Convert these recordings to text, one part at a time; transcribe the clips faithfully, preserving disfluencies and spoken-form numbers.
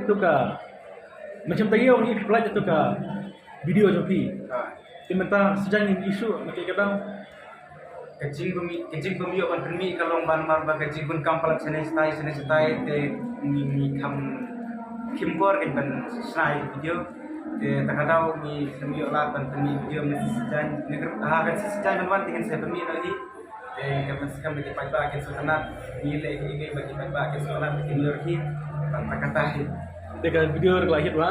Ïa ka, macam tang ïa ngi phi pynlait ïa ka video jong phi. Te mynta shisha ngin issue na ka kata. Ka jing bym, ka jing bym ïoh ban pynmih ka long ban mar ba ka jing bun kam palat shane shatai shane shatai te ngi, ngi kham khim por kan ban shna ïa video. Te ta ka daw ngi kham ïoh lad ban pynmih video ngi shisha. Ngi kyrpad ha ka shisha ban wan te ngin sa pynmih noh hi. Te ka ban skhem ba ki paidbah kin sngewtynnat, ngi leh ki ngi ba ki paidbah kin sngewtynnat, kin lor hi. Tang ta kata hi. Te ka video ka la hit ba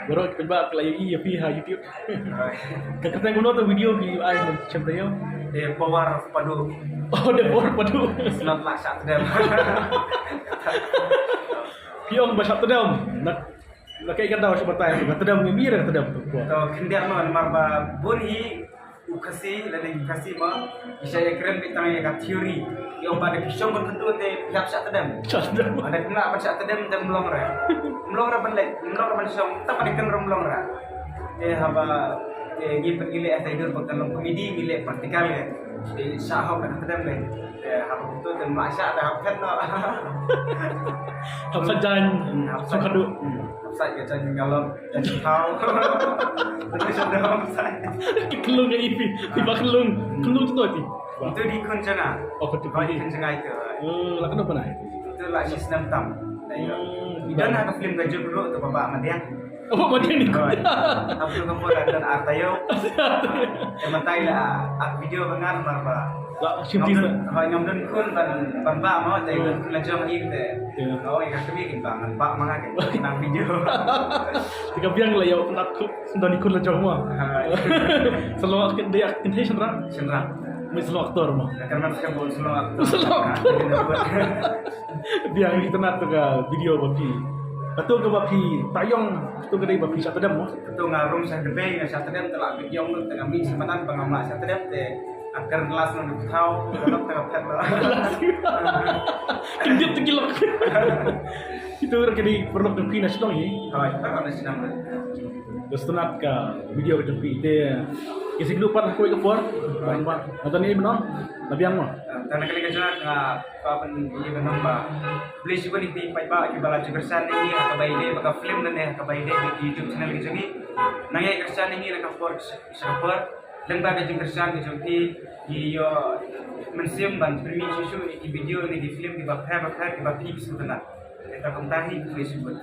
baroh ki paidbah ka la ïohi ïa phi ha YouTube. Ka kyrteng kumno tu video ki ai mun chem tayo. The Power of Padu. Oh, The Power of Padu. It's not like Shah Tdem. Phi ong ba Shah Tdem. Na, na kaei ka daw shu batai ba Tdem ngi mih re Tdem tu. To khyndiat mo namar ba bun hi u Khasi lane u Khasi mo. Isa ïa kren bit tang ïa ka theory. Ïa ba da ki shong ban kyntu te ïap Shah Tdem. Shah Tdem. Ada kena ba Shah Tdem te mlong re. Mlong re ban leh, mlong re ban shong, ta ba da kena mlong re. Te haba te ngi pynleh ata idur ba kan long komedi ngi leh practical re. Te Shah hok da Tdem re. Te haba betul te ma Shah da hap phet no. Hap sa jan. Hmm, hap sa. Sukadu. Hmm, hap sa ka jan galon. Jan tau. Betul sudah hap sa. Kelung ka ipi. Tiba kelung. Kelung tu tu ti. Itu di Khun Janga. Oh, ka tu. Oh, di Khun Janga itu. Oh, la kano pernah? Itu la shi snem tam. Dah, ya. Hmm, dah nak ke film Gajah Dulu tu Baba Madiang. Oh, Madiang ni. Oh, aku ke pun ada artayo. Yang mentai lah, aku video dengan marba. La shi ti sa. Ngam don kun ban ban ba mo, tai don kun la jong i te. Oh, ïa kami kin ba ngan ba ma nga kin nang video. Te ka biang la ïa u pynat khun, sendon i khun la jong mo. Sa long kin dia kin hei sendra. Sendra. Mih sa long aktor mo. Kan man sa bol sa long aktor. Sa long aktor. Biang i pynat tu ka video ba phi. Katu ka ba phi tayong tu ka dei ba phi Shah Tdem mo. Katu nga rum Shah Tdem, nga Shah Tdem te la video mo te nga mih sa madan ba nga ma Shah Tdem te. Akar las nang di pethau, nang tengah pet lah. Kendit tu kilok. Itu orang kini pernah dengki na shnong ni. Oh, itu kan na shnong. Terus tenat ka video ka jong phi te. Isi kelupan aku ikut por. Nampak. Nonton ini benar. Nabi yang mah. Tang kali ka jong nga pa pen ini benar ba. Beli shuwa ni phi paidbah ki ba la ju kyrshan ïa ngi ha kaba ïadei bad ka film ne ha kaba ïadei bad YouTube channel ka jong ngi. Nang ïa kyrshan ïa ngi na ka por sha ka por. Lyngba ka jingkyrshan ka jong phi ngi ïoh mynsiem ban pynmih shuh shuh ïa ki video ne ki film kiba pher ba pher kiba phi sngewtynnat. Te kumta hi khublei shibun.